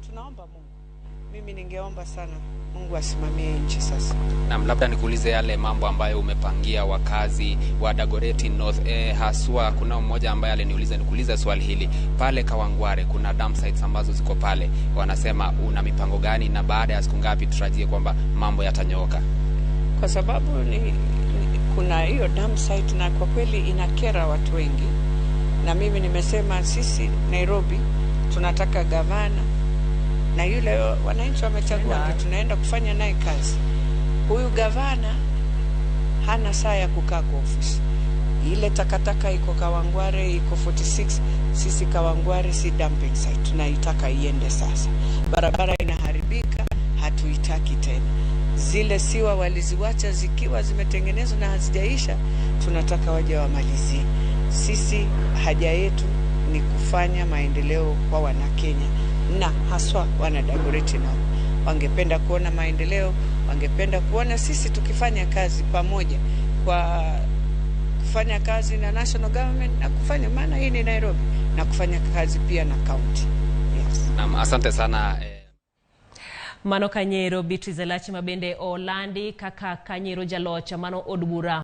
Tunaomba Mungu. Mimi ningeomba sana Mungu asimamie nchi sasa. Naam, labda nikuulize yale mambo ambayo umepangia wakazi wa Dagoretti North. Haswa kuna mmoja ambaye aliniuliza nikuulize swali hili. Pale Kawangware kuna dump sites ambazo ziko pale, wanasema una mipango gani na baada ya siku ngapi tutarajie kwamba mambo yatanyooka? Kwa sababu ni kuna hiyo dump site na kwa kweli inakera watu wengi, na mimi nimesema sisi Nairobi tunataka gavana na yule wananchi wamechagua ndio tunaenda kufanya naye kazi. Huyu gavana hana saa ya kukaa kwa ofisi. Ile takataka iko Kawangware, iko 46. Sisi Kawangware si dumping site, tunaitaka iende sasa. Barabara inaharibika, hatuitaki tena. Zile sewer waliziwacha zikiwa zimetengenezwa na hazijaisha, tunataka waje wamalizie. Sisi haja yetu ni kufanya maendeleo kwa Wanakenya na haswa wana Dagoretti North. Wangependa kuona maendeleo, wangependa kuona sisi tukifanya kazi pamoja kwa kufanya kazi na national government na kufanya, maana hii ni Nairobi, na kufanya kazi pia na county. Yes. Naam, asante sana. Mano Kanyero Beatrice Elachi mabende olandi kaka Kanyero jaloch mano od bura.